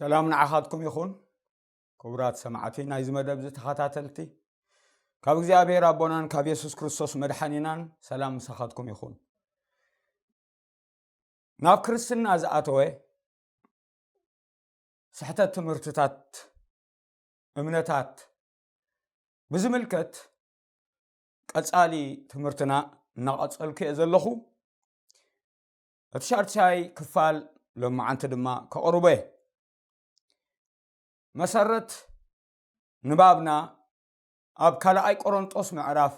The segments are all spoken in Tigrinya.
ሰላም ንዓኻትኩም ይኹን። ክቡራት ሰማዕቲ ናይዚ መደብ እዚ ተኸታተልቲ፣ ካብ እግዚኣብሔር ኣቦናን ካብ የሱስ ክርስቶስ መድሓኒናን ሰላም ምሳኻትኩም ይኹን። ናብ ክርስትና ዝኣተወ ስሕተት ትምህርትታት፣ እምነታት ብዝምልከት ቀጻሊ ትምህርትና እናቐጸልኩ እየ ዘለኹ። እቲ ሻድሻይ ክፋል ሎማዓንቲ ድማ ከቕርቦ እየ። መሰረት ንባብና ኣብ ካልኣይ ቆሮንጦስ ምዕራፍ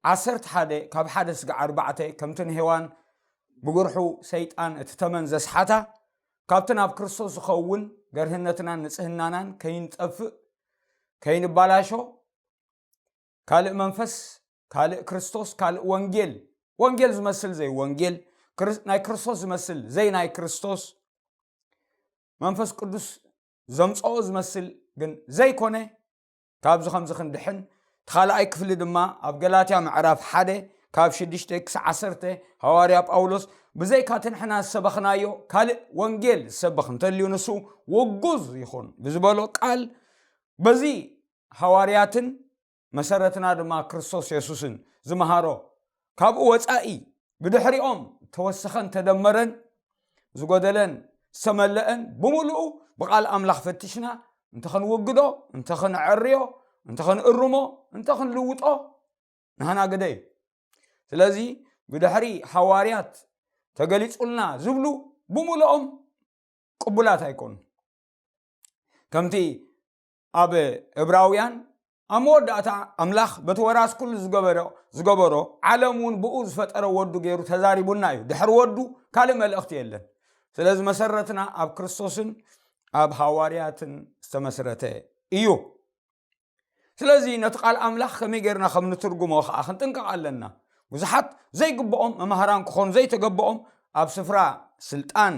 ዓሰርተ ሓደ ካብ ሓደ ስጋዕ ኣርባዕተ፣ ከምቲ ንሄዋን ብጉርሑ ሰይጣን እቲ ተመን ዘስሓታ፣ ካብቲ ናብ ክርስቶስ ዝኸውን ገርህነትናን ንጽህናናን ከይንጠፍእ፣ ከይንባላሾ፣ ካልእ መንፈስ፣ ካልእ ክርስቶስ፣ ካልእ ወንጌል፣ ወንጌል ዝመስል ዘይ ወንጌል፣ ክርስ-፣ ናይ ክርስቶስ ዝመስል ዘይ ናይ ክርስቶስ፣ መንፈስ ቅዱስ ዘምጽኦ ዝመስል ግን ዘይኮነ፣ ካብዚ ከምዚ ክንድሕን፣ እቲ ካልኣይ ክፍሊ ድማ ኣብ ገላትያ ምዕራፍ ሓደ ካብ ሽዱሽተ ክሳዕ ዓሰርተ ሃዋርያ ጳውሎስ ብዘይካ እቲ ንሕና ዝሰበኽናዮ ካልእ ወንጌል ዝሰብኽ እንተልዩ ንሱ ውጉዝ ይኹን ብዝበሎ ቃል፣ በዚ ሃዋርያትን መሰረትና ድማ ክርስቶስ የሱስን ዝመሃሮ፣ ካብኡ ወጻኢ ብድሕሪኦም ተወሰኸን ተደመረን ዝጎደለን ዝተመለአን ብምሉኡ ብቓል ኣምላኽ ፈቲሽና እንተ ክንውግዶ፣ እንተ ክንዐርዮ፣ እንተ ክንእርሞ፣ እንተ ክንልውጦ ንህና ግደ እዩ። ስለዚ ብድሕሪ ሃዋርያት ተገሊጹልና ዝብሉ ብምሉኦም ቅቡላት ኣይኮኑን። ከምቲ ኣብ ዕብራውያን ኣብ መወዳእታ ኣምላኽ በቲ ወራስ ኩሉ ዝገበሮ፣ ዝገበሮ ዓለም እውን ብኡ ዝፈጠረ ወዱ ገይሩ ተዛሪቡና እዩ። ድሕሪ ወዱ ካልእ መልእኽቲ የለን። ስለዚ መሰረትና ኣብ ክርስቶስን ኣብ ሃዋርያትን ዝተመስረተ እዩ። ስለዚ ነቲ ቃል ኣምላኽ ከመይ ጌርና ከም ንትርጉሞ ኸዓ ክንጥንቀቕ ኣለና። ብዙሓት ዘይግብኦም መምሃራን ክኾኑ ዘይተገብኦም ኣብ ስፍራ ስልጣን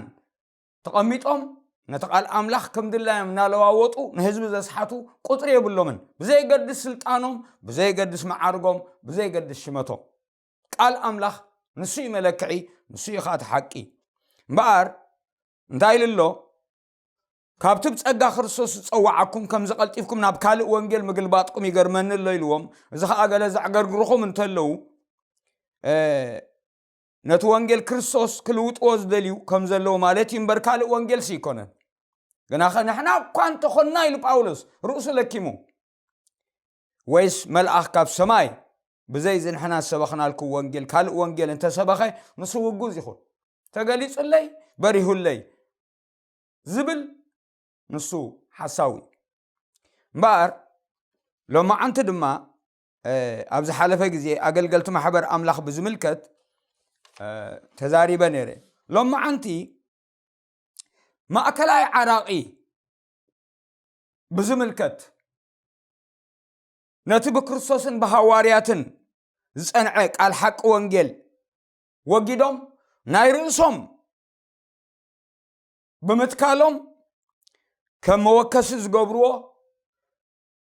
ተቐሚጦም ነቲ ቃል ኣምላኽ ከም ድላዮም እናለዋወጡ ንህዝቢ ዘስሓቱ ቁጽሪ የብሎምን። ብዘየገድስ ስልጣኖም፣ ብዘየገድስ መዓርጎም፣ ብዘየገድስ ሽመቶም። ቃል ኣምላኽ ንሱ እዩ መለክዒ፣ ንሱ እዩ ኸዓ እቲ ሓቂ። እምበኣር እንታይ ኢሉ ኣሎ? "ካብቲ ብጸጋ ክርስቶስ ዝጸዋዓኩም ከምዚ ቀልጢፍኩም ናብ ካልእ ወንጌል ምግልባጥኩም ይገርመኒ ኣሎ" ኢልዎም። እዚ ኸዓ ገለ ዘዕገርግርኹም እንተለዉ፣ እ፣ ነቲ ወንጌል ክርስቶስ ክልውጥዎ ዝደልዩ ከም ዘለዉ ማለት እዩ እምበር ካልእ ወንጌልሲ ኣይኮነን። ግናኸ ንሕና እኳ እንተኾንና ኢሉ ጳውሎስ ርእሱ ለኪሙ፣ ወይስ መልኣኽ ካብ ሰማይ ብዘይ እዚ ንሕና ዝሰበኽናልኩም ወንጌል ካልእ ወንጌል እንተሰበኸ ንሱ ውጉዝ ይኹን፣ ተገሊጹለይ፣ በሪሁለይ ዝብል ንሱ ሓሳዊ። እምበኣር ሎማዓንቲ ድማ፣ እ፣ ኣብ ዝሓለፈ ግዜ ኣገልገልቲ ማሕበር ኣምላኽ ብዝምልከት፣ እ፣ ተዛሪበ ነይረ። ሎማዓንቲ ማእከላይ ዓራቒ ብዝምልከት ነቲ ብክርስቶስን ብሃዋርያትን ዝጸንዐ ቃል ሓቂ ወንጌል ወጊዶም ናይ ርእሶም ብምትካሎም ከም መወከሲ ዝገብርዎ፣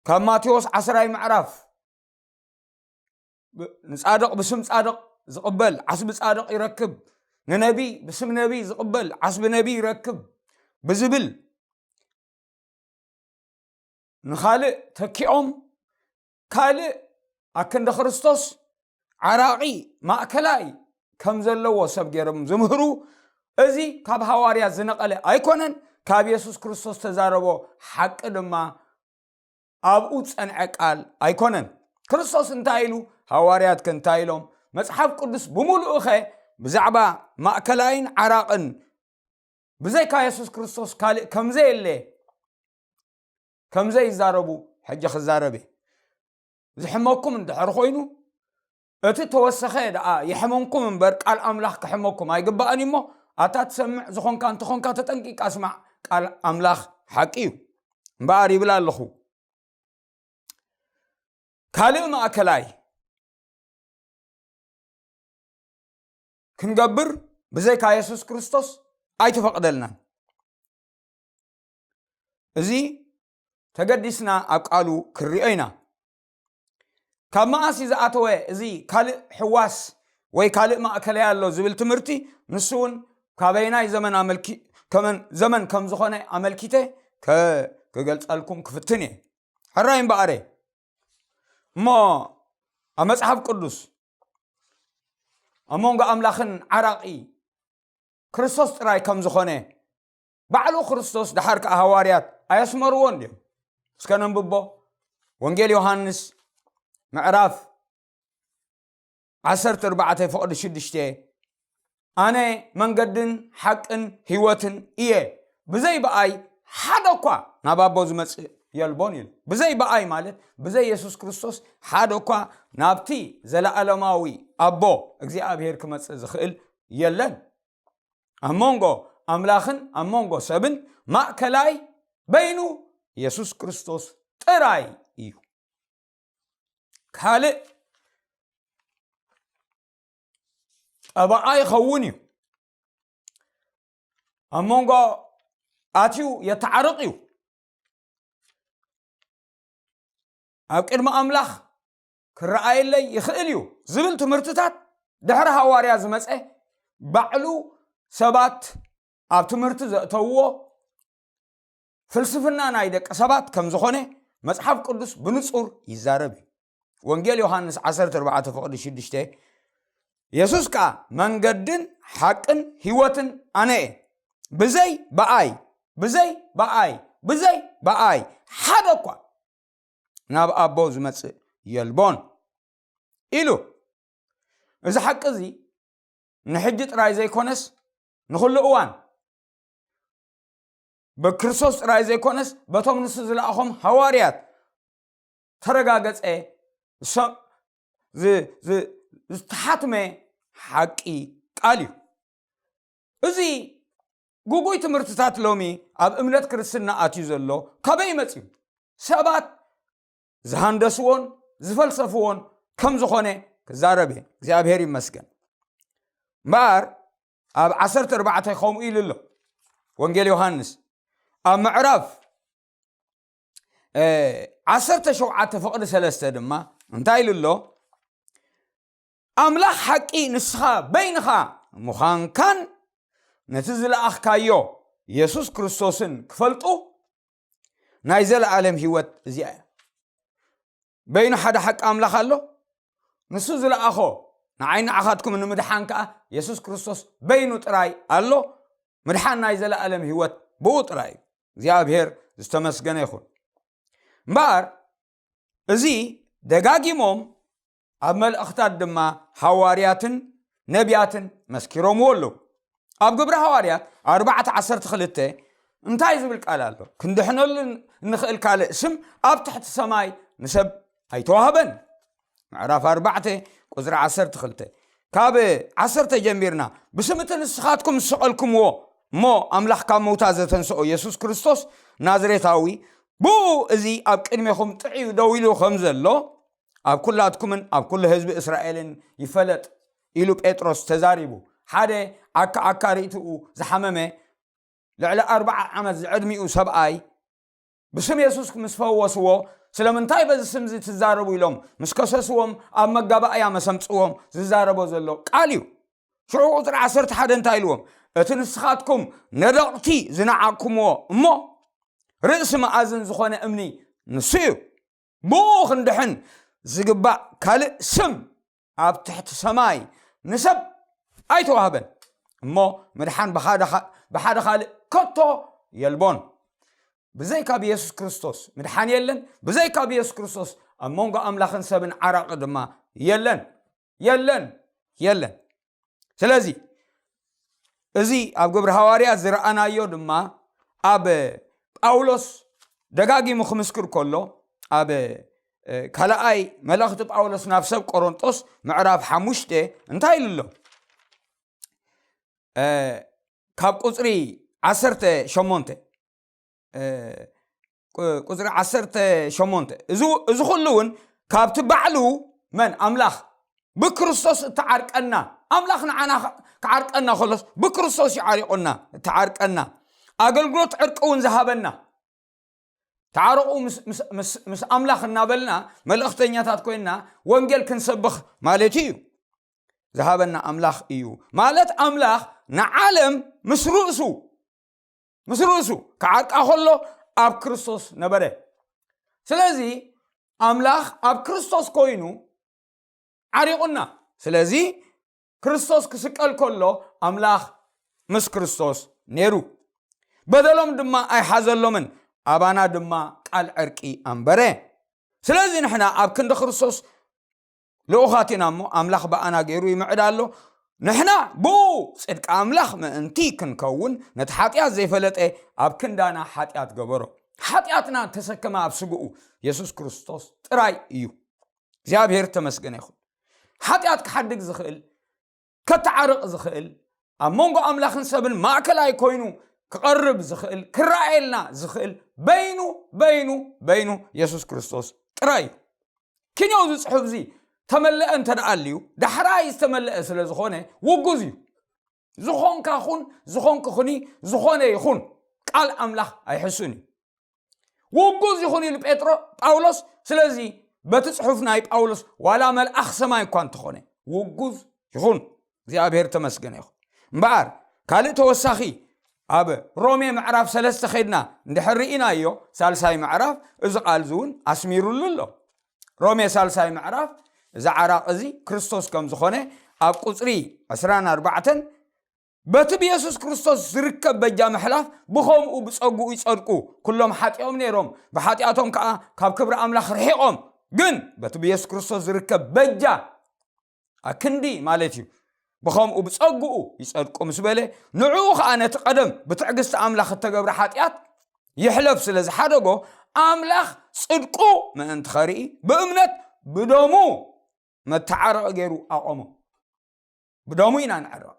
ካብ ማቴዎስ ዓስራይ ምዕራፍ ብ-፣ ንጻድቕ ብስም ጻድቕ ዝቕበል ዓስቢ ጻድቕ ይረክብ፣ ንነቢይ ብስም ነቢይ ዝቕበል ዓስቢ ነቢይ ይረክብ ብዝብል ንኻልእ ተኪኦም ካልእ ኣክንዲ ክርስቶስ ዓራቒ ማእከላይ ከም ዘለዎ ሰብ ገይሮም ዝምህሩ፣ እዚ ካብ ሃዋርያት ዝነቐለ ኣይኮነን፣ ካብ የሱስ ክርስቶስ ተዛረቦ ሓቂ ድማ ኣብኡ ዝጸንዐ ቃል ኣይኮነን። ክርስቶስ እንታይ ኢሉ? ሃዋርያት ከ እንታይ ኢሎም? መጽሓፍ ቅዱስ ብምሉኡ ኸ ብዛዕባ ማእከላይን ዓራቕን ብዘይካ የሱስ ክርስቶስ ካልእ ከም ዘየለ፣ ከም ዘይዛረቡ ሕጂ ክዛረብ እየ። ዝሕመኩም እንድሕር ኮይኑ፣ እቲ ተወሰኸ ደኣ የሕመምኩም እምበር፣ ቃል ኣምላኽ ክሕመኩም ኣይግባእን እዩ። እሞ ኣታ ትሰምዕ ዝኾንካ እንተኾንካ፣ ተጠንቂቃ ስማዕ፣ ቃል ኣምላኽ ሓቂ እዩ። እምበኣር ይብል ኣለኹ፣ ካልእ ማእከላይ ክንገብር ብዘይካ የሱስ ክርስቶስ ኣይተፈቕደልናን። እዚ ተገዲስና ኣብ ቃሉ ክንሪኦ ኢና። ካብ መኣስ እዩ ዝኣተወ እዚ ካልእ ሕዋስ ወይ ካልእ ማእከላይ ኣሎ ዝብል ትምህርቲ? ንሱ እውን ካበየናይ ዘመን ኣመልኪ-፣ ከመን ዘመን ከም ዝኾነ ኣመልኪተ ክገልጸልኩም ክፍትን እየ። ሕራይ እምበኣረ እሞ ኣብ መጽሓፍ ቅዱስ ኣብ መንጎ ኣምላኽን ዓራቒ ክርስቶስ ጥራይ ከም ዝኾነ ባዕሉ ክርስቶስ ደሓር ከኣ ሃዋርያት ኣየስመርዎን ድዮም? እስከ ነንብቦ። ወንጌል ዮሃንስ ምዕራፍ ዓሰርተ ኣርባዕተ ፍቕዲ ሽዱሽተ፣ ኣነ መንገድን ሓቅን ህይወትን እየ፣ ብዘይ ብኣይ ሓደ እኳ ናብ ኣቦ ዝመጽእ የልቦን ኢሉ። ብዘይ ብኣይ ማለት ብዘይ የሱስ ክርስቶስ ሓደ እኳ ናብቲ ዘለኣለማዊ ኣቦ እግዚኣብሔር ክመጽእ ዝኽእል የለን። ኣብ መንጎ ኣምላኽን ኣብ መንጎ ሰብን ማእከላይ በይኑ የሱስ ክርስቶስ ጥራይ እዩ። ካልእ ጠበቓ ይኸውን እዩ። ኣብ መንጎ ኣትዩ የተዓርቕ እዩ። ኣብ ቅድሚ ኣምላኽ ክረኣየለይ ይኽእል እዩ ዝብል ትምህርትታት ድሕሪ ሃዋርያ ዝመጸ፣ ባዕሉ ሰባት ኣብ ትምህርቲ ዘእተውዎ ፍልስፍና ናይ ደቂ ሰባት ከም ዝኾነ መጽሓፍ ቅዱስ ብንጹር ይዛረብ እዩ። ወንጌል ዮሃንስ ዓሰርተ ኣርባዕተ ፍቕዲ ሽዱሽተ፣ የሱስ ከኣ መንገድን ሓቅን ህይወትን ኣነ እየ፣ ብዘይ ብኣይ ብዘይ ብኣይ ብዘይ ብኣይ ሓደ እኳ ናብ ኣቦ ዝመጽእ የልቦን ኢሉ። እዚ ሓቂ እዚ ንሕጂ ጥራይ ዘይኮነስ ንኹሉ እዋን ብክርስቶስ ጥራይ ዘይኮነስ በቶም ንሱ ዝለኣኾም ሃዋርያት ተረጋገጸ፣ ዝሰ- ዝ- ዝ- ዝተሓትመ ሓቂ ቃል እዩ። እዚ ጉጉይ ትምህርትታት ሎሚ ኣብ እምነት ክርስትና ኣትዩ ዘሎ ካበይ መጽዩ? ሰባት ዝሃንደስዎን ዝፈልሰፍዎን ከም ዝኾነ ክዛረብ እየ። እግዚኣብሔር ይመስገን። እምበኣር ኣብ ዓሰርተ ኣርባዕተ ከምኡ ኢሉ ኣሎ ወንጌል ዮሃንስ ኣብ ምዕራፍ ዓሰርተ ሸውዓተ ፍቕዲ ሰለስተ ድማ እንታይ ኢሉ ኣሎ? ኣምላኽ ሓቂ ንስኻ በይንኻ ምዃንካን ነቲ ዝለኣኽካዮ የሱስ ክርስቶስን ክፈልጡ ናይ ዘለኣለም ህይወት እዚኣ እያ። በይኑ ሓደ ሓቂ ኣምላኽ ኣሎ። ንሱ ዝለኣኾ ንዓይ ንዓኻትኩም ንምድሓን ከኣ የሱስ ክርስቶስ በይኑ ጥራይ ኣሎ። ምድሓን ናይ ዘለኣለም ህይወት ብኡ ጥራይ እዩ። እግዚኣብሔር ዝተመስገነ ይኹን። እምበኣር እዚ ደጋጊሞም ኣብ መልእኽታት ድማ ሃዋርያትን ነቢያትን መስኪሮምዎ ኣለዉ። ኣብ ግብሪ ሃዋርያት ኣርባዕተ ዓሰርተ ክልተ እንታይ ዝብል ቃል ኣሎ? ክንድሕነሉ እንኽእል ካልእ ስም ኣብ ትሕቲ ሰማይ ንሰብ ኣይተዋህበን። ምዕራፍ ኣርባዕተ ቁጽሪ ዓሰርተ ክልተ፣ ካብ ዓሰርተ ጀሚርና፣ ብስም እቲ ንስኻትኩም ዝሰቐልኩምዎ እሞ ኣምላኽ ካብ መውታ ዘተንስኦ የሱስ ክርስቶስ ናዝሬታዊ፣ ብኡ እዚ ኣብ ቅድሜኹም ጥዕዩ ደው ኢሉ ከም ዘሎ ኣብ ኩላትኩምን ኣብ ኩሉ ህዝቢ እስራኤልን ይፈለጥ ኢሉ ጴጥሮስ ተዛሪቡ። ሓደ ዓካ ዓካ ርእትኡ ዝሓመመ ልዕሊ ኣርብዓ ዓመት ዝዕድሚኡ ሰብኣይ ብስም የሱስ ምስ ፈወስዎ፣ ስለምንታይ በዚ ስም እዚ ትዛረቡ ኢሎም ምስ ከሰስዎም፣ ኣብ መጋባእያ መሰምጽዎም ዝዛረቦ ዘሎ ቃል እዩ። ሽዑ ቁጽሪ ዓሰርተ ሓደ እንታይ ኢልዎም? እቲ ንስኻትኩም ነደቕቲ ዝነዓቕኩምዎ እሞ ርእሲ መኣዝን ዝኾነ እምኒ ንሱ እዩ። ብኡ ክንድሕን ዝግባእ ካልእ ስም ኣብ ትሕቲ ሰማይ ንሰብ ኣይተዋህበን። እሞ ምድሓን ብሓደ ኻ- ብሓደ ካልእ ከቶ የልቦን። ብዘይካ ብየሱስ ክርስቶስ ምድሓን የለን። ብዘይካ ብየሱስ ክርስቶስ ኣብ መንጎ ኣምላኽን ሰብን ዓራቒ ድማ የለን። የለን። የለን። ስለዚ እዚ ኣብ ግብሪ ሃዋርያት ዝረኣናዮ ድማ ኣብ ጳውሎስ ደጋጊሙ ክምስክር ከሎ ኣብ እ፣ ካልኣይ መልእኽቲ ጳውሎስ ናብ ሰብ ቆሮንጦስ ምዕራፍ ሓሙሽተ እንታይ ኢሉ ኣሎ? እ፣ ካብ ቁጽሪ ዓሰርተ ሸሞንተ እ፣ ቁ- ቁጽሪ ዓሰርተ ሸሞንተ፣ እዚ እዚ ኩሉ እውን ካብቲ ባዕሉ መን ኣምላኽ ብክርስቶስ እተዓርቀና፣ ኣምላኽ ንዓና ኸ- ክዓርቀና ከሎስ ብክርስቶስ ይዓሪቑና፣ እተዓርቀና፣ ኣገልግሎት ዕርቂ እውን ዝሃበና። ተዓረቑ ምስ- ምስ- ምስ- ምስ ኣምላኽ እናበልና መልእኽተኛታት ኮይንና ወንጌል ክንሰብኽ ማለት እዩ። ዝሃበና ኣምላኽ እዩ ማለት ኣምላኽ ንዓለም ምስ ርእሱ ምስ ርእሱ ክዓርቃ ከሎ ኣብ ክርስቶስ ነበረ። ስለዚ ኣምላኽ ኣብ ክርስቶስ ኮይኑ ዓሪቑና። ስለዚ ክርስቶስ ክስቀል ከሎ ኣምላኽ ምስ ክርስቶስ ነይሩ። በደሎም ድማ ኣይሓዘሎምን፣ ኣባና ድማ ቃል ዕርቂ ኣንበረ። ስለዚ ንሕና ኣብ ክንዲ ክርስቶስ ልኡኻት ኢና እሞ፣ ኣምላኽ ብኣና ገይሩ ይምዕድ ኣሎ። ንሕና ብኡ ጽድቂ ኣምላኽ ምእንቲ ክንከውን፣ ነቲ ሓጢኣት ዘይፈለጠ ኣብ ክንዳና ሓጢኣት ገበሮ። ሓጢኣትና ተሰከመ ኣብ ስግኡ፣ የሱስ ክርስቶስ ጥራይ እዩ። እግዚኣብሔር ተመስገነ ይኹን። ሓጢኣት ክሓድግ ዝኽእል፣ ከተዓርቕ ዝኽእል፣ ኣብ መንጎ ኣምላኽን ሰብን ማእከላይ ኮይኑ ክቐርብ ዝኽእል፣ ክረኣየልና ዝኽእል በይኑ፣ በይኑ፣ በይኑ የሱስ ክርስቶስ ጥራይ እዩ። ክንዮ እዚ ጽሑፍ እዚ ተመለአ እንተ ደኣ ኣልዩ፣ ዳሕራይ ዝተመለአ ስለ ዝኾነ ውጉዝ እዩ። ዝኾንካ ኹን፣ ዝኾንኪ ኹኒ፣ ዝኾነ ይኹን፣ ቃል ኣምላኽ ኣይሕሱን እዩ። ውጉዝ ይኹን ኢሉ ጴጥሮ፣ ጳውሎስ። ስለዚ በቲ ጽሑፍ ናይ ጳውሎስ ዋላ መልኣኽ ሰማይ እኳ እንተኾነ ውጉዝ ይኹን። እግዚኣብሔር ተመስገነ ይኹን። እምበኣር ካልእ ተወሳኺ ኣብ ሮሜ ምዕራፍ ሰለስተ ኸይድና እንድሕር ርኢናዮ፣ ሳልሳይ ምዕራፍ፣ እዚ ቃል እዚ እውን ኣስሚሩሉ ኣሎ። ሮሜ ሳልሳይ ምዕራፍ፣ እዚ ዓራቕ እዚ ክርስቶስ ከም ዝኾነ ኣብ ቁጽሪ ዕስራን ኣርባዕተን፣ በቲ ብየሱስ ክርስቶስ ዝርከብ በጃ ምሕላፍ ብኸምኡ ብጸግኡ ይጸድቁ። ኩሎም ሓጢኦም ነይሮም፣ ብሓጢኣቶም ከኣ ካብ ክብሪ ኣምላኽ ርሒቖም። ግን በቲ ብየሱስ ክርስቶስ ዝርከብ በጃ ኣክንዲ ማለት እዩ። ብኸምኡ ብጸግኡ ይጸድቁ ምስ በለ፣ ንዕኡ ኸኣ ነቲ ቀደም ብትዕግስቲ ኣምላኽ እተገብረ ሓጢኣት ይሕለፍ ስለ ዝሓደጎ፣ ኣምላኽ ጽድቁ ምእንቲ ኸርኢ ብእምነት ብደሙ መተዓረቒ ገይሩ ኣቖሞ። ብደሙ ኢና ንዕረቕ።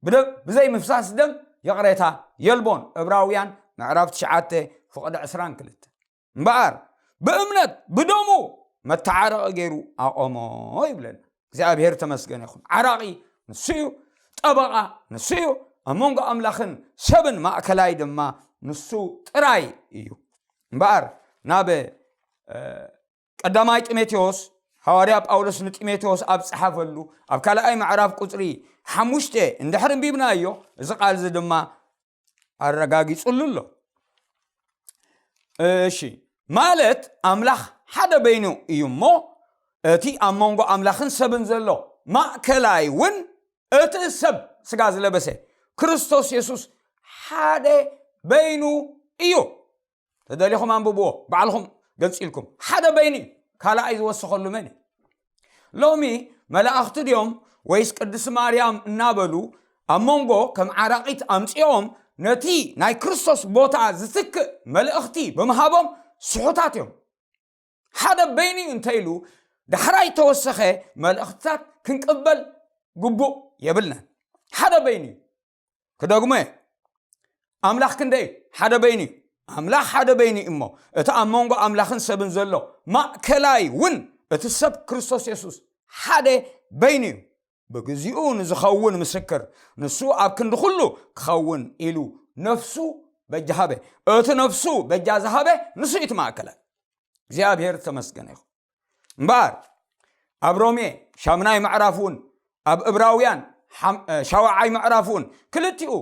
ብደ-፣ ብዘይ ምፍሳስ ደም ይቕሬታ የልቦን። ዕብራውያን ምዕራፍ ትሽዓተ ፍቕዲ ዕስራን ክልተ። እምበኣር ብእምነት ብደሙ መተዓረቒ ገይሩ ኣቖሞ ይብለና። እግዚኣብሔር ተመስገነ ይኹን። ዓራቒ ንሱ እዩ፣ ጠበቓ ንሱ እዩ፣ ኣብ መንጎ ኣምላኽን ሰብን ማእከላይ ድማ ንሱ ጥራይ እዩ። እምበኣር ናብ፣ እ፣ ቀዳማይ ጢሞቴዎስ፣ ሃዋርያ ጳውሎስ ንጢሞቴዎስ ኣብ ጸሓፈሉ፣ ኣብ ካልኣይ ምዕራፍ ቁጽሪ ሓሙሽተ እንድሕር ኣንቢብናዮ፣ እዚ ቃል እዚ ድማ ኣረጋጊጹሉ ኣሎ። እሺ፣ ማለት ኣምላኽ ሓደ በይኑ እዩ እሞ፣ እቲ ኣብ መንጎ ኣምላኽን ሰብን ዘሎ ማእከላይ እውን፣ እቲ ሰብ ስጋ ዝለበሰ ክርስቶስ የሱስ ሓደ በይኑ እዩ። ተደሊኹም ኣንብብዎ፣ ባዕልኹም ገንጺልኩም። ሓደ በይኑ እዩ። ካልኣይ ዝወሰኸሉ መን እዩ? ሎሚ መላእኽቲ ድዮም ወይስ ቅድስቲ ማርያም እናበሉ ኣብ መንጎ ከም ዓራቒት ኣምጺኦም ነቲ ናይ ክርስቶስ ቦታ ዝትክእ መልእኽቲ ብምሃቦም ስሑታት እዮም። ሓደ በይኑ እዩ እንተ ኢሉ ዳሕራይ ተወሰኸ መልእኽትታት ክንቅበል ግቡእ የብልናን። ሓደ በይኑ እዩ። ክደግሞ እየ። ኣምላኽ ክንደይ እዩ? ሓደ በይኑ እዩ። ኣምላኽ ሓደ በይኑ እዩ እሞ፣ እቲ ኣብ መንጎ ኣምላኽን ሰብን ዘሎ ማእከላይ እውን እቲ ሰብ ክርስቶስ የሱስ ሓደ በይኑ እዩ። ብግዚኡ ንዝኸውን ምስክር፣ ንሱ ኣብ ክንዲ ኩሉ ክኸውን ኢሉ ነፍሱ በጃ ሃበ። እቲ ነፍሱ በጃ ዝሃበ ንሱ እዩ እቲ ማእከላይ። እግዚኣብሔር ዝተመስገነ ይኹን። እምበኣር ኣብ ሮሜ ሻምናይ ምዕራፍ እውን፣ ኣብ እብራውያን ሓም-፣ እ፣ ሻውዓይ ምዕራፍ እውን ክልቲኡ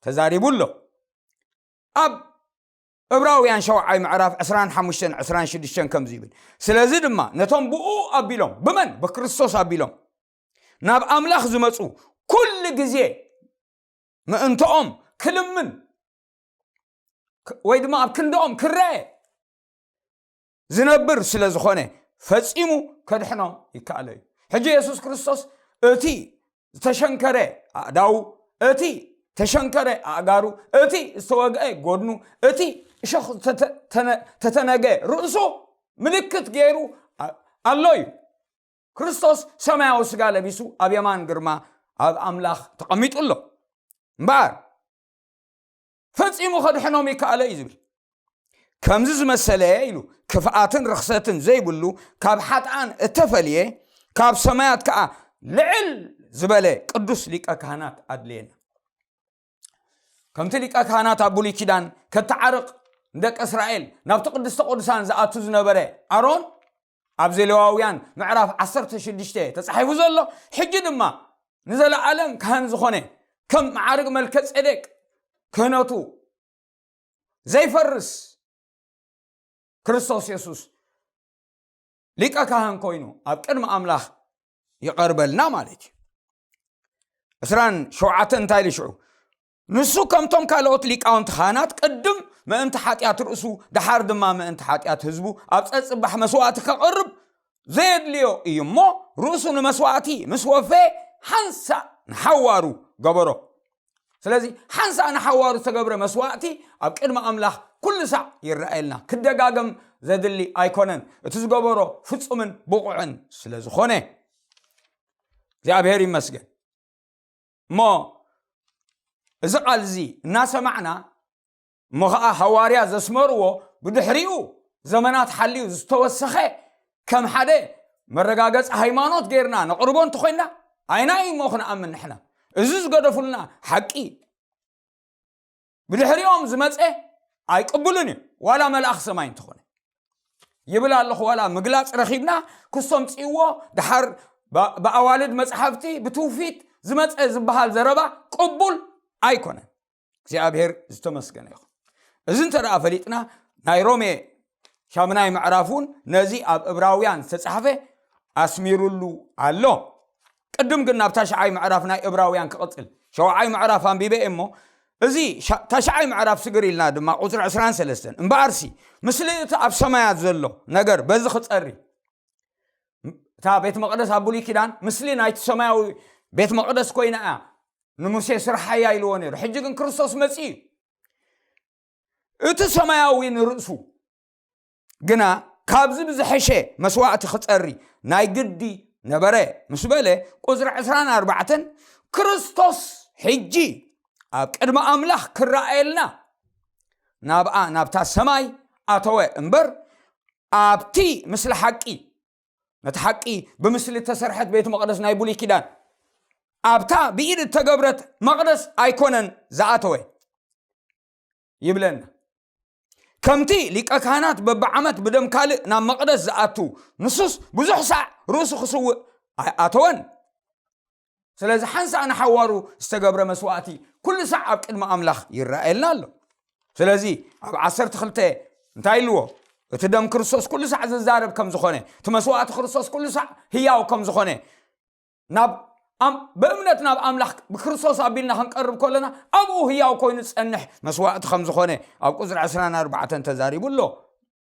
ተዛሪቡ ኣሎ። ኣብ እብራውያን ሻውዓይ ምዕራፍ ዕስራን ሓሙሽተን ዕስራን ሽዱሽተን ከምዚ ይብል፣ ስለዚ ድማ ነቶም ብኡ ኣቢሎም፣ ብመን? ብክርስቶስ ኣቢሎም ናብ ኣምላኽ ዝመጹ ኩሉ ግዜ ምእንትኦም ክልምን ክ-፣ ወይ ድማ ኣብ ክንድኦም ክረአ ዝነብር ስለ ዝኾነ ፈጺሙ ከድሕኖም ይከኣሎ እዩ። ሕጂ የሱስ ክርስቶስ እቲ ዝተሸንከረ ኣእዳዉ፣ እቲ ተሸንከረ ኣእጋሩ፣ እቲ ዝተወግአ ጎድኑ፣ እቲ እሾኽ ዝተተ-፣ ተነ-፣ ተተነገ ርእሱ ምልክት ገይሩ ኣ-፣ ኣሎ እዩ። ክርስቶስ ሰማያዊ ስጋ ለቢሱ ኣብ የማን ግርማ ኣብ ኣምላኽ ተቐሚጡ ኣሎ። እምበኣር ፈጺሙ ከድሕኖም ይከኣሎ እዩ ዝብል። ከምዚ ዝመሰለ ኢሉ ክፍኣትን ርኽሰትን ዘይብሉ፣ ካብ ሓጥኣን እተፈልየ፣ ካብ ሰማያት ከኣ ልዕል ዝበለ ቅዱስ ሊቀ ካህናት ኣድልየና። ከምቲ ሊቀ ካህናት ኣብ ብሉይ ኪዳን ከተዓርቕ ንደቂ እስራኤል ናብቲ ቅድስተ ቅዱሳን ዝኣቱ ዝነበረ ኣሮን፣ ኣብ ዘሌዋውያን ምዕራፍ ዓሰርተ ሽዱሽተ ተጻሒፉ ዘሎ፣ ሕጂ ድማ ንዘለኣለም ካህን ዝኾነ ከም መዓርግ መልከ ጼዴቅ ክህነቱ ዘይፈርስ ክርስቶስ የሱስ ሊቀ ካህን ኮይኑ ኣብ ቅድሚ ኣምላኽ ይቐርበልና ማለት እዩ። ዕስራን ሸውዓተን እንታይ ኢሉ ሽዑ? ንሱ ከምቶም ካልኦት ሊቃውንቲ ካህናት ቅድም ምእንቲ ሓጢኣት ርእሱ፣ ደሓር ድማ ምእንቲ ሓጢኣት ህዝቡ ኣብ ጸጽባሕ መስዋእቲ ከቕርብ ዘየድልዮ እዩ እሞ፣ ርእሱ ንመስዋእቲ ምስ ወፈየ ሓንሳእ ንሓዋሩ ገበሮ። ስለዚ ሓንሳእ ንሓዋሩ ዝተገብረ መስዋእቲ ኣብ ቅድሚ ኣምላኽ ኩሉ ሳዕ ይረኣየልና። ክደጋገም ዘድሊ ኣይኮነን። እቲ ዝገበሮ ፍጹምን ብቑዕን ስለ ዝኾነ እግዚኣብሔር ይመስገን። እሞ እዚ ቃል እዚ እናሰማዕና እሞ ኸዓ ሃዋርያ ዘስመርዎ ብድሕሪኡ ዘመናት ሓልዩ ዝተወሰኸ ከም ሓደ መረጋገፂ ሃይማኖት ገይርና ነቕርቦ እንተኾይንና ኣይናይ እሞ ክንኣምን ንሕና? እዚ ዝገደፉልና ሓቂ ብድሕሪኦም ዝመፀ ኣይቅብሉን እዩ፣ ዋላ መልኣኽ ሰማይ እንተኾነ ይብል ኣለኹ። ዋላ ምግላፅ ረኺብና ክሶም ፅእዎ ድሓር ብኣዋልድ መፅሓፍቲ ብትውፊት ዝመፀ ዝበሃል ዘረባ ቅቡል ኣይኮነን። እግዚኣብሔር ዝተመስገነ ይኹን። እዚ እንተ ደኣ ፈሊጥና ናይ ሮሜ ሻምናይ ምዕራፍ እውን ነዚ ኣብ እብራውያን ዝተጻሕፈ ኣስሚሩሉ ኣሎ። ቅድም ግን ናብ ታሽዓይ ምዕራፍ ናይ እብራውያን ክቕጽል፣ ሸውዓይ ምዕራፍ ኣንቢበ እሞ እዚ ታሽዓይ ምዕራፍ ስግር ኢልና ድማ ቁፅሪ ዕስራን ሰለስተን እምበኣርሲ፣ ምስሊ እቲ ኣብ ሰማያት ዘሎ ነገር በዚ ክጸሪ፣ እታ ቤት መቕደስ ኣብ ብሉይ ኪዳን ምስሊ ናይቲ ሰማያዊ ቤት መቕደስ ኮይና እያ፣ ንሙሴ ስርሓያ ኢልዎ ነይሩ። ሕጂ ግን ክርስቶስ መጺኡ እዩ። እቲ ሰማያዊ ንርእሱ ግና ካብዚ ብዝሐሸ መስዋእቲ ክጸሪ ናይ ግዲ ነበረ ምስ በለ፣ ቁጽሪ ዕስራን ኣርባዕተን ክርስቶስ ሕጂ ኣብ ቅድሚ ኣምላኽ ክረኣየልና ናብኣ ናብታ ሰማይ ኣተወ እምበር፣ ኣብቲ ምስሊ ሓቂ፣ ነቲ ሓቂ ብምስሊ እተሰርሐት ቤት መቕደስ ናይ ብሉይ ኪዳን፣ ኣብታ ብኢድ እተገብረት መቕደስ ኣይኮነን ዝኣተወ ይብለና። ከምቲ ሊቀ ካህናት በብዓመት ብደም ካልእ ናብ መቕደስ ዝኣቱ፣ ንሱስ ብዙሕ ሳዕ ርእሱ ክስውእ ኣይኣተወን። ስለዚ ሓንሳእ ንሓዋሩ ዝተገብረ መስዋእቲ ኩሉ ሳዕ ኣብ ቅድሚ ኣምላኽ ይረኣየልና ኣሎ። ስለዚ ኣብ ዓሰርተ ክልተ እንታይ ኢልዎ? እቲ ደም ክርስቶስ ኩሉ ሳዕ ዝዛረብ ከም ዝኾነ፣ እቲ መስዋእቲ ክርስቶስ ኩሉ ሳዕ ህያው ከም ዝኾነ፣ ናብ ኣም-፣ ብእምነት ናብ ኣምላኽ ብክርስቶስ ኣቢልና ክንቀርብ ከለና ኣብኡ ህያው ኮይኑ ዝጸንሕ መስዋእቲ ከም ዝኾነ ኣብ ቁጽሪ ዕስራን ኣርባዕተን ተዛሪቡ ኣሎ።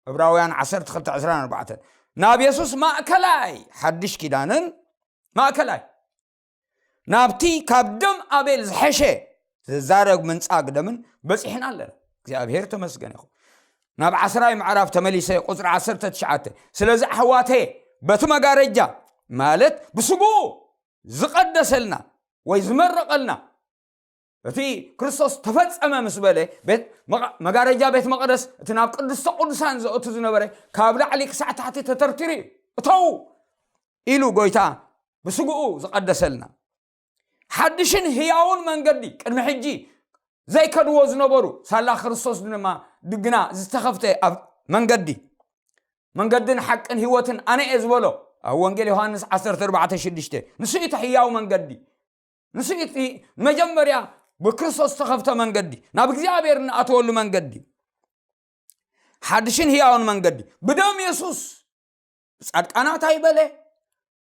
ዕብራውያን ዓሰርተ ክልተ ዕስራን ኣርባዕተን ናብ የሱስ ማእከላይ ሓድሽ ኪዳንን ማእከላይ ናብቲ ካብ ደም ኣቤል ዝሐሸ ዝዛረብ ምንጻግ ደምን በጺሕና ኣለና። እግዚኣብሔር ተመስገን ይኹን። ናብ ዓስራይ ምዕራፍ ተመሊሰ ቁጽሪ ዓሰርተ ትሽዓተ፣ ስለዚ ኣሕዋተ በቲ መጋረጃ ማለት ብስግኡ ዝቐደሰልና ወይ ዝመረቐልና፣ እቲ ክርስቶስ ተፈጸመ ምስ በለ ቤት መቐ-፣ መጋረጃ ቤት መቕደስ፣ እቲ ናብ ቅድስተ ቅዱሳን ዘእቱ ዝነበረ ካብ ላዕሊ ክሳዕ ታሕቲ ተተርቲሩ እዩ። እተው ኢሉ ጎይታ ብስግኡ ዝቐደሰልና ሓድሽን ህያውን መንገዲ፣ ቅድሚ ሕጂ ዘይከድዎ ዝነበሩ ሳላ ክርስቶስ ድማ ድግና ዝተኸፍተ ኣብ መንገዲ፣ መንገድን ሓቅን ህይወትን ኣነ እየ ዝበሎ ኣብ ወንጌል ዮሃንስ ዓሰርተ ኣርባዕተ ሽዱሽተ፣ ንሱ እዩ እቲ ህያው መንገዲ። ንሱ እቲ መጀመርያ ብክርስቶስ ዝተኸፍተ መንገዲ፣ ናብ እግዚኣብሔር እንኣትወሉ መንገዲ፣ ሓድሽን ህያውን መንገዲ ብደም የሱስ፣ ብጻድቃናት ኣይበለ፣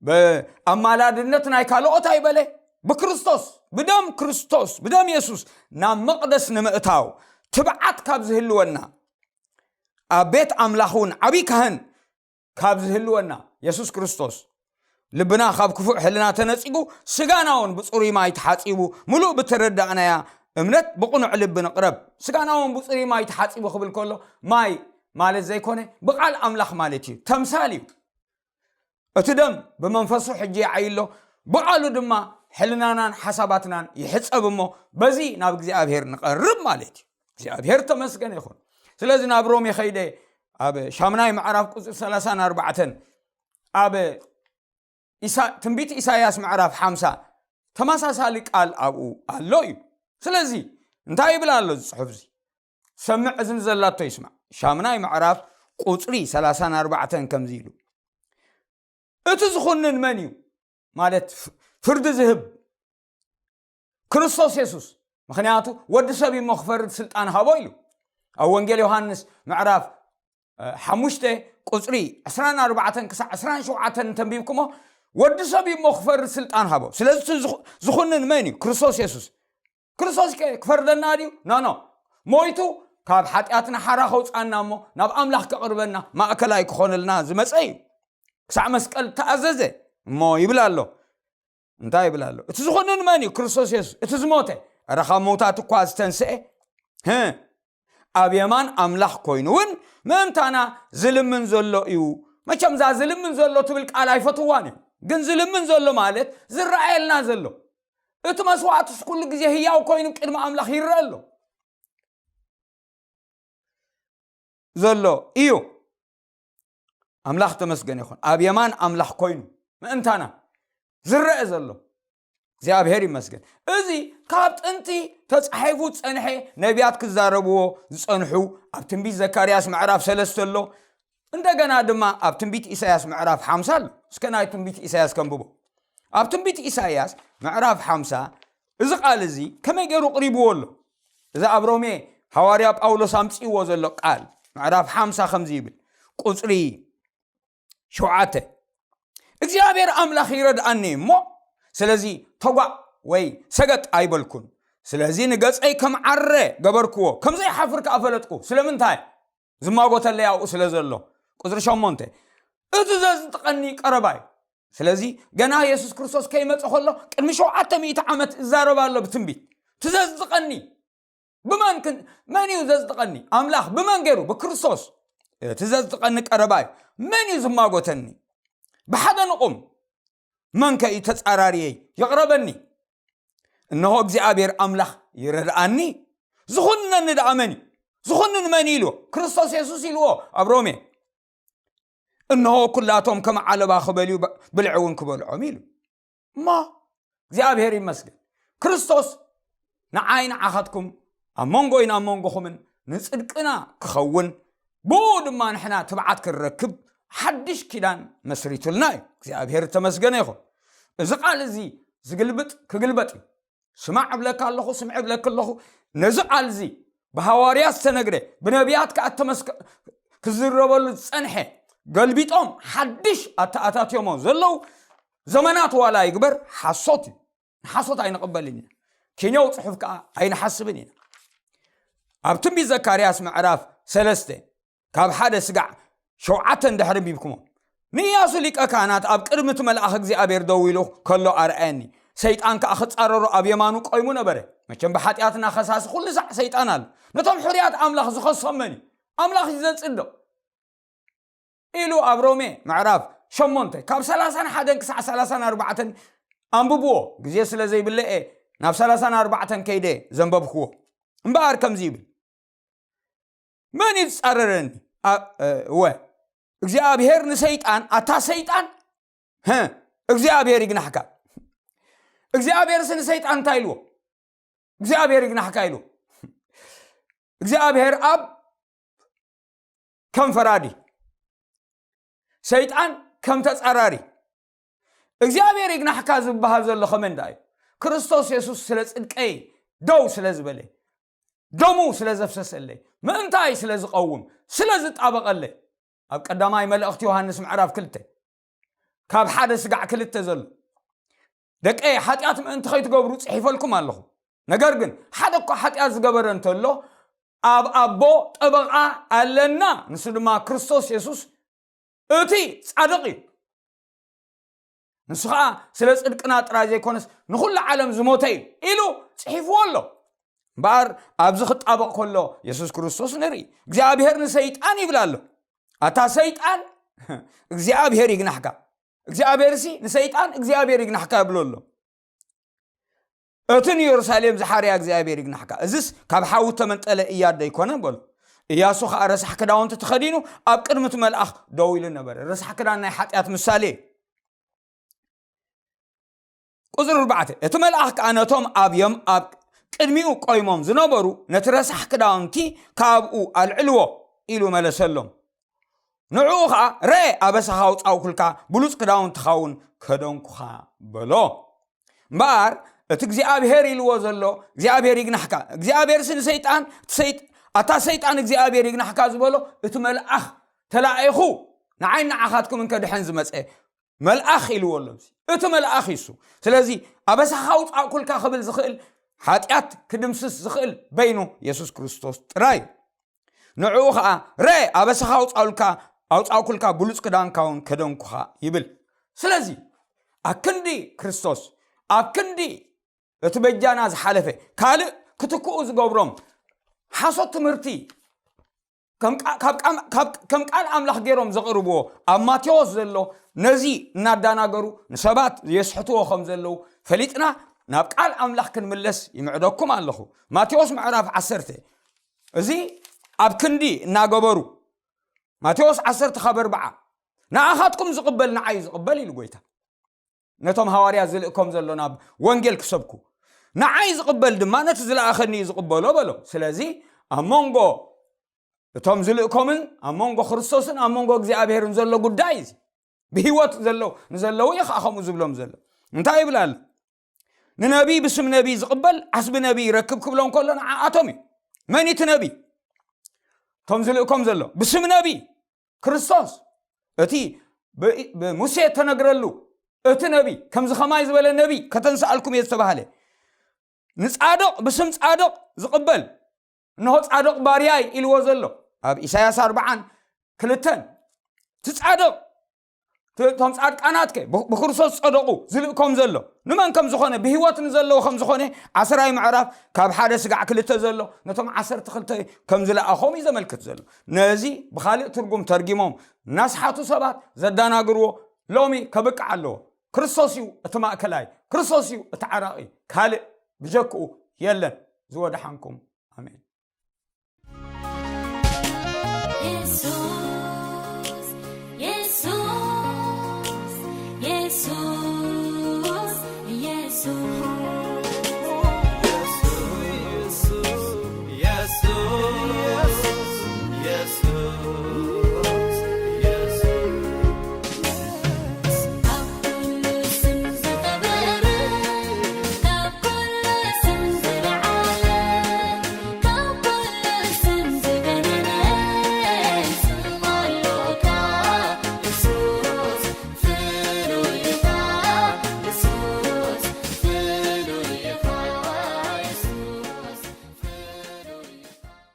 ብኣማላድነት ናይ ካልኦት ኣይበለ፣ ብክርስቶስ፣ ብደም ክርስቶስ፣ ብደም የሱስ ናብ መቕደስ ንምእታው ትብዓት ካብ ዝህልወና፣ ኣብ ቤት ኣምላኽ እውን ዓብዪ ካህን ካብ ዝህልወና፣ የሱስ ክርስቶስ ልብና ካብ ክፉእ ሕልና ተነጺጉ፣ ስጋና እውን ብጽሩይ ማይ ተሓጺቡ፣ ምሉእ ብተረዳእናያ እምነት ብቕኑዕ ልቢ ንቕረብ። ስጋና እውን ብጽሩይ ማይ ተሓጺቡ ክብል ከሎ ማይ ማለት ዘይኮነ ብቓል ኣምላኽ ማለት እዩ፣ ተምሳል እዩ። እቲ ደም ብመንፈሱ ሕጂ ይዓይ ኣሎ፣ ብቓሉ ድማ ሕልናናን ሓሳባትናን ይሕጸብ እሞ በዚ ናብ እግዚኣብሔር ንቐርብ ማለት እዩ። እግዚኣብሔር ተመስገን ይኹን። ስለዚ ናብ ሮሜ ኸይደ ኣብ ሻምናይ ምዕራፍ ቁጽሪ ሰላሳን ኣርባዕተን ኣብ ኢሳ-፣ ትንቢት ኢሳይያስ ምዕራፍ ሓምሳ ተመሳሳሊ ቃል ኣብኡ ኣሎ እዩ። ስለዚ እንታይ ይብል ኣሎ እዚ ጽሑፍ እዚ? ሰምዕ እዝኒ ዘላቶ ይስማዕ። ሻምናይ ምዕራፍ ቁጽሪ ሰላሳን ኣርባዕተን ከምዚ ኢሉ፣ እቲ ዝኹንን መን እዩ? ማለት ፍ-፣ ፍርዲ ዝህብ ክርስቶስ የሱስ። ምኽንያቱ ወዲ ሰብ እዩ እሞ ክፈርድ ስልጣን ሃቦ ኢሉ። ኣብ ወንጌል ዮሃንስ ምዕራፍ ሓሙሽተ ቁፅሪ ዕስራን ኣርባዕተን ክሳዕ ዕስራን ሸውዓተን እንተንቢብኩሞ፣ ወዲ ሰብ እዩ እሞ ክፈርድ ስልጣን ሃቦ። ስለዚ እቲ ዝኹንን መን እዩ? ክርስቶስ የሱስ። ክርስቶስ ከ ክፈርደና ድዩ? ኖ ኖ። ሞይቱ ካብ ሓጢኣትና ሓራ ከውፅኣና እሞ ናብ ኣምላኽ ከቕርበና ማእከላይ ክኾነልና ዝመፀ እዩ። ክሳዕ መስቀል ተኣዘዘ እሞ ይብል ኣሎ። እንታይ ይብል ኣሎ? እቲ ዝኹንን መን እዩ? ክርስቶስ የሱስ። እቲ ዝሞተ፣ ኧረ ካብ ምውታት እኳ ዝተንስአ፣ ህ፣ ኣብ የማን ኣምላኽ ኮይኑ እውን ምእንታና ዝልምን ዘሎ እዩ። መቸም እዛ ዝልምን ዘሎ ትብል ቃል ኣይፈትዋን እዩ። ግን ዝልምን ዘሎ ማለት ዝረኣየልና ዘሎ፣ እቲ መስዋዕትስ ኩሉ ግዜ ህያው ኮይኑ ቅድሚ ኣምላኽ ይረአ ኣሎ። ዘሎ እዩ። ኣምላኽ ተመስገን ይኹን። ኣብ የማን ኣምላኽ ኮይኑ ምእንታና ዝረአ ዘሎ እግዚኣብሔር ይመስገን። እዚ ካብ ጥንቲ ተጻሒፉ ዝጸንሐ፣ ነቢያት ክዛረብዎ ዝጸንሑ፣ ኣብ ትንቢት ዘካርያስ ምዕራፍ ሰለስተ ኣሎ። እንደገና ድማ ኣብ ትንቢት ኢሳያስ ምዕራፍ ሓምሳ ኣሎ። እስከ ናይ ትንቢት ኢሳያስ ከንብቦ። ኣብ ትንቢት ኢሳያስ ምዕራፍ ሓምሳ እዚ ቃል እዚ ከመይ ገይሩ ቅሪብዎ ኣሎ? እዚ ኣብ ሮሜ ሃዋርያ ጳውሎስ ኣምጺእዎ ዘሎ ቃል ምዕራፍ ሓምሳ ከምዚ ይብል፣ ቁጽሪ ሸውዓተ፣ እግዚኣብሔር ኣምላኽ ይረድኣኒ እሞ፣ ስለዚ ተጓእ ወይ ሰገጥ ኣይበልኩን። ስለዚ ንገጸይ ከም ዓረ ገበርክዎ፣ ከም ዘይሓፍር ከኣ ፈለጥኩ። ስለምንታይ? ዝማጎተለይ ኣብኡ ስለ ዘሎ። ቁጽሪ ሸሞንተ፣ እቲ ዘዝጥቀኒ ቀረባ እዩ። ስለዚ ገና የሱስ ክርስቶስ ከይመጸ ከሎ ቅድሚ ሸውዓተ ሚእቲ ዓመት እዛረብ ኣሎ ብትንቢት። እቲ ዘዝጥቀኒ ብመን ክን-፣ መን እዩ ዘዝጥቀኒ? ኣምላኽ ብመን ገይሩ? ብክርስቶስ። እቲ ዘዝጥቀኒ ቀረባ እዩ። መን እዩ ዝማጎተኒ? ብሓደ ንቑም። መን ከ እዩ ተጻራርየይ? ይቕረበኒ። እንሆ እግዚኣብሔር ኣምላኽ ይረድኣኒ። ዝኹንነኒ ደኣ መን እዩ? ዝኹንን መን እዩ ኢልዎ? ክርስቶስ የሱስ ኢልዎ ኣብ ሮሜ። እንሆ ኩላቶም ከም ዓለባ ክበልዩ፣ ብ-፣ ብልዒ እውን ክበልዖም ኢሉ። እሞ እግዚኣብሔር ይመስገን። ክርስቶስ ንዓይ ንዓኻትኩም ኣብ መንጎይን ኣብ መንጎኹምን ንጽድቅና ክኸውን፣ ብኡ ድማ ንሕና ትብዓት ክንረክብ ሓድሽ ኪዳን መስሪቱልና እዩ። እግዚኣብሔር ተመስገነ ይኹን። እዚ ቃል እዚ ዝግልብጥ ክግልበጥ እዩ። ስማዕ እብለካ ኣለኹ፣ ስምዕ እብለኪ ኣለኹ። ነዚ ቃል እዚ ብሃዋርያት ዝተነግረ፣ ብነቢያት ከኣ ተመስከ-፣ ክዝረበሉ ዝጸንሐ፣ ገልቢጦም ሓድሽ ኣተኣታትዮሞ ዘለዉ ዘመናት ዋላ ይግበር፣ ሓሶት እዩ። ንሓሶት ኣይንቕበልን ኢና። ኪንዮው ጽሑፍ ከኣ ኣይንሓስብን ኢና። ኣብ ትንቢት ዘካርያስ ምዕራፍ ሰለስተ ካብ ሓደ ስጋዕ ሸውዓተ እንድሕር ኣንቢብኩሞ፣ ንኢያሱ ሊቀ ካህናት ኣብ ቅድሚ እቲ መልኣኽ እግዚኣብሔር ደው ኢሉ ከሎ ኣርኣየኒ። ሰይጣን ከኣ ክጻረሮ ኣብ የማኑ ቆይሙ ነበረ። መቸም ብሓጢኣትና ኸሳሲ ኩሉ ሳዕ ሰይጣን ኣሎ። ነቶም ሕሩያት ኣምላኽ ዝኸሶም መን እዩ? ኣምላኽ እዩ ዘጽድቕ። ኢሉ ኣብ ሮሜ ምዕራፍ ሸሞንተ ካብ ሰላሳን ሓደን ክሳዕ ሰላሳን ኣርባዕተን ኣንብብዎ። ግዜ ስለ ዘይብለየ ናብ ሰላሳን ኣርባዕተን ከይደ ዘንበብክዎ። እምበኣር ከምዚ ይብል፣ መን እዩ ዝጻረረኒ? ኣ-፣ እ፣ እወ፣ እግዚኣብሔር ንሰይጣን፣ ኣታ ሰይጣን፣ ህ፣ እግዚኣብሔር ይግናሕካ። እግዚኣብሔርስ ንሰይጣን እንታይ ኢልዎ? እግዚኣብሔር ይግናሕካ ኢሉ። እግዚኣብሔር ኣብ ከም ፈራዲ፣ ሰይጣን ከም ተጻራሪ። እግዚኣብሔር ይግናሕካ ዝበሃል ዘሎ ከመይ እንዳ እዩ? ክርስቶስ የሱስ ስለ ጽድቀይ ደው ስለ ዝበለ፣ ደሙ ስለ ዘፍሰሰለይ፣ ምእንታይ ስለ ዝቐውም፣ ስለ ዝጣበቐለይ። ኣብ ቀዳማይ መልእኽቲ ዮሃንስ ምዕራፍ ክልተ፣ ካብ ሓደ ስጋዕ ክልተ ዘሎ፣ ደቀይ፣ ሓጢኣት ምእንቲ ኸይትገብሩ ጽሒፈልኩም ኣለኹ። ነገር ግን ሓደ እኳ ሓጢኣት ዝገበረ እንተሎ፣ ኣብ ኣቦ ጠበቓ ኣለና፣ ንሱ ድማ ክርስቶስ የሱስ እቲ ጻድቕ እዩ። ንሱ ኸኣ ስለ ጽድቅና ጥራይ ዘይኮነስ ንኹሉ ዓለም ዝሞተ እዩ ኢሉ ጽሒፍዎ ኣሎ። እምበኣር ኣብዚ ክጣበቕ ከሎ የሱስ ክርስቶስ ንርኢ። እግዚኣብሔር ንሰይጣን ይብል ኣሎ። ኣታ ሰይጣን፣ እግዚኣብሔር ይግናሕካ። እግዚኣብሔርሲ ንሰይጣን እግዚኣብሔር ይግናሕካ ይብሎ ኣሎ። እቲ ንየሩሳሌም ዝሓርያ እግዚኣብሔር ይግናሕካ። እዝስ ካብ ሓዊ ተመንጠለ እያድ ዶ ኣይኮነን በሉ። እያሱ ኸኣ ረሳሕ ክዳውንቲ ተኸዲኑ ኣብ ቅድሚ እቲ መልኣኽ ደው ኢሉ ነበረ። ረሳሕ ክዳን ናይ ሓጢኣት ምሳሌ እዩ። ቁጽሪ ኣርባዕተ፣ እቲ መልኣኽ ከኣ ነቶም ኣብ የም-፣ ኣብ ቅድሚኡ ቆይሞም ዝነበሩ፣ "ነቲ ረሳሕ ክዳውንቲ ካብኡ ኣልዕልዎ" ኢሉ መለሰሎም። ንዕኡ ኸኣ፣ "ርአ፣ ኣበሳኻ ኣውጻእኩልካ፣ ብሉጽ ክዳውንትኻ እውን ከደንኩኻ" በሎ። እምበኣር፣ እቲ እግዚኣብሔር ኢልዎ ዘሎ እግዚኣብሔር ይግናሕካ። እግዚኣብሔር ሲ ንሰይጣን እቲ ሰይጥ- ኣታ ሰይጣን እግዚኣብሔር ይግናሕካ ዝበሎ እቲ መልኣኽ ተላኢኹ ንዓይ ንዓኻትኩም እንከድሕን ዝመፀ መልኣኽ ኢልዎ ኣሎ። እቲ መልኣኽ ይሱ ስለዚ ኣበሳኻ ውፃእኩልካ ክብል ዝኽእል ሓጢኣት ክድምስስ ዝኽእል በይኑ የሱስ ክርስቶስ ጥራይ እዩ። ንዕኡ ኸዓ ረ ኣበሳኻ ኣውፃኡልካ ኣውፃእኩልካ ብሉፅ ክዳንካ እውን ከደንኩኻ ይብል። ስለዚ ኣብ ክንዲ ክርስቶስ ኣብ ክንዲ እቲ በጃና ዝሓለፈ ካልእ ክትክኡ ዝገብሮም ሓሶት ትምህርቲ ከም ቃ- ካብ ቃም- ካብ- ከም ቃል ኣምላኽ ገይሮም ዘቕርብዎ ኣብ ማቴዎስ ዘሎ ነዚ እናዳናገሩ ንሰባት የስሕትዎ ከም ዘለዉ ፈሊጥና ናብ ቃል ኣምላኽ ክንምለስ ይምዕደኩም ኣለኹ። ማቴዎስ ምዕራፍ ዓሰርተ እዚ ኣብ ክንዲ እናገበሩ ማቴዎስ ዓሰርተ ካብ ኣርብዓ ንኣኻትኩም ዝቕበል ንዓይ ዝቕበል ኢሉ ጎይታ ነቶም ሃዋርያ ዝልእኮም ዘሎ ናብ ወንጌል ክሰብኩ ንዓይ ዝቕበል ድማ ነቲ ዝለኣኸኒ እዩ ዝቕበሎ በሎ። ስለዚ ኣብ መንጎ እቶም ዝልእኮምን ኣብ መንጎ ክርስቶስን ኣብ መንጎ እግዚኣብሔርን ዘሎ ጉዳይ እዚ ብህይወት ዘለዉ ንዘለዉ እዩ ከዓ ከምኡ ዝብሎም ዘሎ። እንታይ ይብል ኣሎ? ንነቢይ ብስም ነቢይ ዝቕበል ዓስቢ ነቢይ ይረክብ ክብሎም ከሎ ንዓኣቶም እዩ። መን እዩ እቲ ነቢይ? እቶም ዝልእኮም ዘሎ ብስም ነቢይ ክርስቶስ እቲ ብ- ብሙሴ ተነግረሉ እቲ ነቢይ ከምዚ ከማይ ዝበለ ነቢይ ከተንስኣልኩም እየ ዝተባሃለ ንጻድቕ ብስም ጻድቕ ዝቕበል እንሆ ጻድቕ ባርያይ ኢልዎ ዘሎ ኣብ ኢሳያስ ኣርብዓን ክልተን እቲ ጻድቕ እቶም ጻድቃናት ከ ብ- ብክርስቶስ ዝጸደቑ ዝልእኮም ዘሎ ንመን ከም ዝኾነ ብህይወት ንዘለዉ ከም ዝኾነ ዓስራይ ምዕራፍ ካብ ሓደ ስጋዕ ክልተ ዘሎ ነቶም ዓሰርተ ክልተ ከም ዝለኣኾም እዩ ዘመልክት ዘሎ። ነዚ ብኻልእ ትርጉም ተርጊሞም እናስሓቱ ሰባት ዘዳናግርዎ ሎሚ ከብቅዕ ኣለዎ። ክርስቶስ እዩ እቲ ማእከላይ፣ ክርስቶስ እዩ እቲ ዓራቒ፣ ካልእ ብጀክኡ የለን። ዝወደሓንኩም ኣሜን።